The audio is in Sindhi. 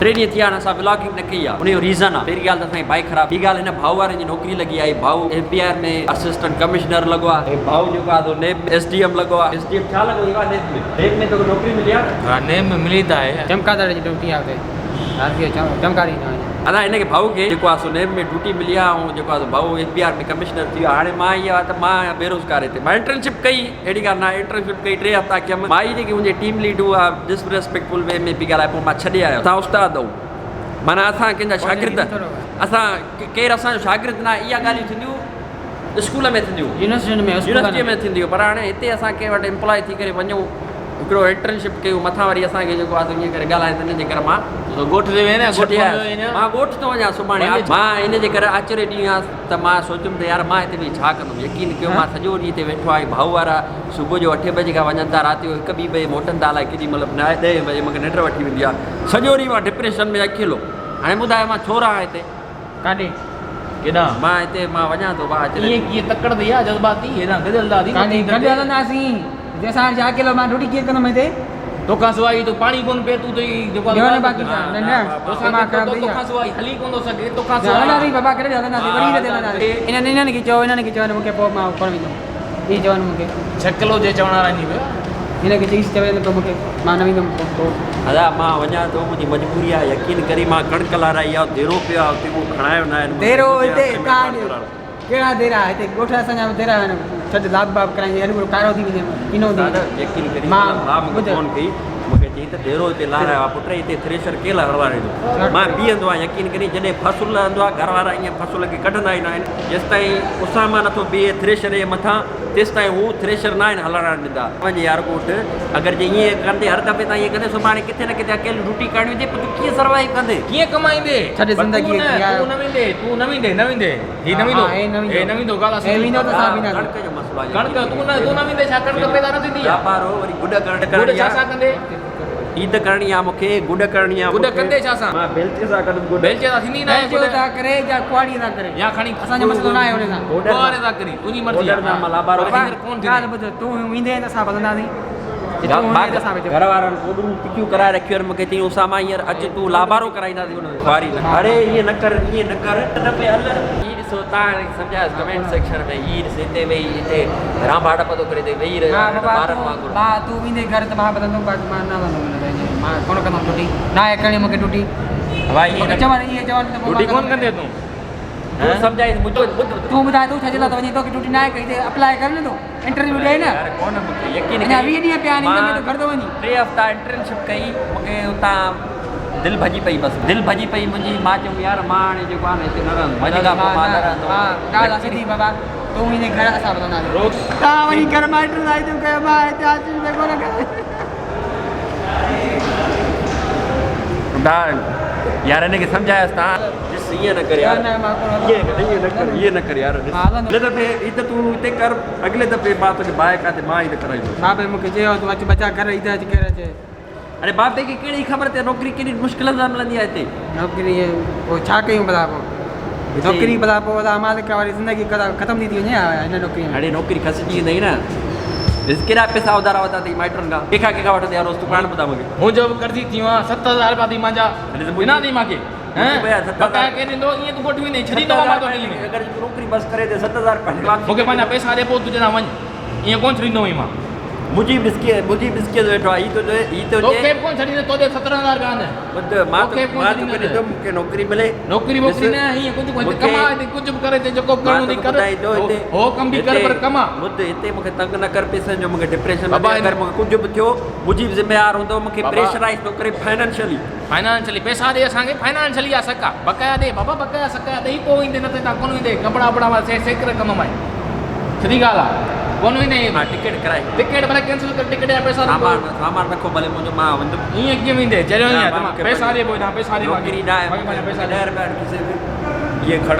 ٽي ڏينهن ٿيا آهن اسان ولاگنگ نه ڪئي آهي ان جو ريزن آهي پهرين ڳالهه ته اسان جي بائيڪ خراب ٻي ڳالهه هن ڀائو وارن جي نوڪري لڳي آهي ڀائو F B R ۾ assistant commissioner لڳو آهي ۽ ڀائو جيڪو آهي سو نيب ۾ ايس ڊي ايم لڳو آهي ايس ڊي ايم ڇا لڳو اهو آهي نيب ۾ نيب ۾ توکي نوڪري ملي آهي نه؟ ها نيب ۾ ملي ته آهي. چمڪادڙ جي ڊيوٽي آهي اتي رات جو چمڪاڙي ايندو آهيان. ادا هن کي ڀائو کي جيڪو آهي سو نيب ۾ ڊيوٽي ملي آهي ۽ جيڪو آهي سو ڀائو ايف بي آر ۾ ڪمشنر ٿي ويو آهي هاڻي مان اهو آهي ته مان آهيان بيروزگار هتي مان انٽرنشپ ڪئي اهڙي ڳالهه ناهي انٽرنشپ ڪئي ٽي هفتا ڪيم مائي جيڪي منهنجي ٽيم ليڊ اها ڊس ريسپيڪٽفل وي ۾ پئي ڳالهائي پوء مان ڇڏي آيس اسان استاد آهيون معنيٰ اسان ڪنهن جا شاگرد اسان ڪير اسان جو شاگرد ناهي اها ڳالهيون ٿينديون اسڪول ۾ ٿينديون يونيورسٽي ۾ ٿينديون پر هاڻي هتي اسان ڪنهن وٽ امپلائي ٿي ڪري وڃون هڪڙو انٽرنشپ ڪيون مٿان وري اسان کي جيڪو آهي ائين ڪري ڳالهائين ته ان جي ڪري مان ڳوٺ تي وين ڇڏي آيس مان ڳوٺ ٿو وڃان سڀاڻي مان ان جي ڪري آچر ڏينهن آيس ته مان سوچيم ته يار مان هتي ويهي ڇا ڪندم يقين ڪيو مان سڄو ڏينهن هتي ويٺو آهيان ڀائو وارا صبح جو اٺين بجي کان وڃن ٿا رات جو هڪ ٻي بجي موٽن ٿا الائي ڪيڏي مهل نائين ڏهين بجي مونکي ننڊ وٺي ويندي آهي سڄو ڏينهن مان ڊپريشن ۾ اڪيلو هاڻي ٻڌايو مان ڇو رهان هتي ڪاڏي؟ ڪيڏانهن؟ مان هتي مان وڃان ٿو ڀاء اچ ائين ڪيئن تڪڙ اٿئي يا جذباتي هيڏانهن گڏ هلنداسين ڪاڏي گڏ هلنداسين جي اسان جا اڪيلو مان ڊوٽي ڪيئن ڪندم هتي؟ توکان سواء هي تو پاڻي ڪونه پي تون ته هي جيڪو ڏيو نه باقي نه نه توسان توکان سواء هلي ڪونه ٿو سگهي توکان سواء هلنداسين بابا ڪڏهن هلنداسين وري هتي هلنداسين انهن انهن کي چئو انهن کي چئو مون کي پوء مان ڪونه ويندم هي چون مون کي. ڇهه ڪلو جي چوڻ وارا ني ويا. هن کي چئيس چوي ته مون کي مان نه ويندم پوء. ادا مان وڃان ٿو منهنجي مجبوري آهي يقين ڪرين مان ڪڻڪ لارائي آهي ديرو پيو آهي اتي اهو کڻايو ناهي ديرو هتي هتان ڏي ڪهڙا ديرا هتي ڳوٺ اسان جا ديرا آهن ڇڏ لاب باب ڪرائيندي هلي پورو ڪارو ٿي ويندي ڪينو ٿي دادا يقين ڪرين مان ڀاء مون کي فون ڪئي مون کي چئي ته ديرو هتي لارايو آهي پٽ هتي ٿريشر ڪير هلارائيندو مان بيهندو آهيان يقين ڪرين جڏهن فصل لهندو آهي گهر وارا ائين فصل کي ڪڍندا ئي ناهن جيستائين اساما نٿو بيهي ٿريشر جي مٿان تيستائين هو ٿريشر ناهن هلڻ ڏيندا. وڃ يار ڳوٺ اگر جي ائين ڪندي هر دفعي تان ائين ڪندي سڀاڻي ڪٿي نه ڪٿي اڪيلي ڊيوٽي ڪرڻي هجي پوء تون ڪيئن سروائيو ڪندي. ڪيئن ڪمائيندي ڇڏ پر تون زندگي نه يار. تون نه ويندي تون نه ويندي نه ويندي هي نه ويندو ها هي نه ويندو هي نه ويندو ڳالهه هي ويندو ته اسان وينداسين. ڪڻڪ جو مسئلو آهي ڪڻڪ تون نه تون نه ويندي ڇا ڪڻڪ پيدا نه ٿيندي آ. واپارو وري گڏ ڪرڻ گڏ ڇا سان ڪندي. عيد ڪرڻي آ مونکي گڏ ڪرڻي آ گڏ ڪندي ڇا سان؟ مان بيلچي سان ڪندم گڏ. بيلچي سان ٿيندي ناهي بيلچي سان ڪري يا ڪهاڙي سان ڪري يا کڻي اسان جو مسئلو ناهي ان سان. ڪهاڙي سان ڪري تنهنجي مرضي آ. گوڏن سان مان لابارو پر هينئر ڪونه ٿيندي. ڳالهه ٻڌ تون ويندين ته اسان ڀلنداسين جي تون ويندين ته اسان به گهر وارن گوڏون تکيون ڪرائي رکيون آهن مونکي چيائين اساما هينئر اچ تون لابارو ڪرائينداسين ان خواري نه اڙي ائين نه ڪر ائين نه ڪر دفعي هل هي ڏسو تان هن کي سمجهايوس ڪمينٽ سيڪشن ۾ هي ڏس هتي ويهي هتي رانڀاٽ پتو ڪري هتي ويهي رهيو آهي ٻارن وانگر. ڀاء تون ويندين گهر ته مان ٻڌندم باقي مان نه هلندم هن تي مان ڪونه ڪندم ڊيوٽي ناهي ڪرڻي مونکي ڊيوٽي ڀاء ائين نه چون ائين چون ته ڊيوٽي ڪونه ڪندين تون تون سمجهائيس منهنجو ٻڌ تون ٻڌاء تون ڇا جي لاء ٿو وڃين توکي ڊيوٽي ناهي ڪئي هتي اپلاء ڪر نه تون انٽرويو ڏي نه يار ڪونه مونکي يقين اڃا 20 ڏينهن پيا آهن ان ۾ تون گهر ٿو وڃين. ٽي هفتا انٽرنشپ ڪئي مونکي اتان دل ڀڄي پئي بس دل ڀڄي پئي منهنجي مان چيم يار مان هاڻي جيڪو آهي نه هتي نه رهندم اڄ کان پوء مان نه رهندم. ها ڳالهه آ سڌي بابا تون ويندين گهر اسان وڌنداسين. تان وڃي گهر مائٽن سان عيدون ڪيو مان هتي اچي به ڪونه ڪيان. ٻڌاء يار هن کي سمجهايس تان ڏس ائين نه ڪر يار ائين نه ڪر ائين نه ڪر يار ڏس هن دفعي عيد تون هتي ڪر اڳلي دفعي مان توکي بائيڪ آ تي مان عيد ڪرائيندس. بابي مون کي چيو تون اچ ٻچا گهر عيد اچ ڪر اچ. اڙي بابي کي ڪهڙي خبر ته نوڪري ڪيڏي مشڪل سان ملندي آهي هتي. نوڪري پوء ڇا ڪيون ڀلا پوء نوڪري ڀلا پوء ادا مالڪ واري زندگي ختم ٿي ٿي وڃي هن نوڪري ۾. اڙي نوڪري کسجي ويندئي نه. ڏس ڪيڏا پئسا اڌارا ورتا اٿئي مائٽن کان ڪنهن کان ڪنهن کان وٺندي آهين روز تون پاڻ ٻڌاء مون کي. منهنجو به قرضي ٿي ويو آهيان 7000 رپيا اٿئي مانجا ڏنا اٿئي مانکي بقايا ڪير ڏيندو ائين تون ڳوٺ ويندين ڇڏيندو مان توکي ائين. اگر تون نوڪري بس ڪري ته 7000 رپيا مون کي پنهنجا پئسا ڏي پوء تون جڏهن وڃ ائين ڪونه ڇڏيندو مان. مجيب ڏسڪي مجيب ڏسڪي تي ويٺو آهي هي ٿو چئي هي ٿو چئي. توکي به ڪونه ڇڏيندس تو ڏي 17000 رپيا آهن. ٻڌ مان تو مان توکي ڏيندم مون کي نوڪري ملي. نوڪري ووڪري نه ائين ڪجهه ڪونه هتي ڪما هتي ڪجهه به ڪر هتي جيڪو به ڪرڻو اٿئي ڪر هو ڪم به ڪر پر ڪما. ٻڌ هتي مون کي تنگ نه ڪر پئسن جو مون کي ڊپريشن نه ڏي اگر مون کي ڪجهه به ٿيو مجيب ذميوار هوندو مون کي پريشرائيز ٿو ڪري فائنانشلي. فائنانشلي پئسا ڏي اسان کي فائنانشلي آ سڪا بقايا ڏي بابا بقايا سڪايا ڏئي پوء ايندي نه ته هتان ڪونه ويندي ڪپڙا وپڙا مان سيڪ رکندومانء سڌي ڳالهه آ ڪونه ويندي ها ٽڪيٽ ڪرائي ٽڪيٽ ڀلي ڪينسل ڪر ٽڪيٽ جا پئسا سامان سامان رکو ڀلي منهنجو مان ويندم ائين ڪيئن ويندي چريو آهين پئسا ڏي پوء هتان پئسا ڏي نوڪري نه آهي پئسا 10 رپيا کيسي ۾ اهي کڻ.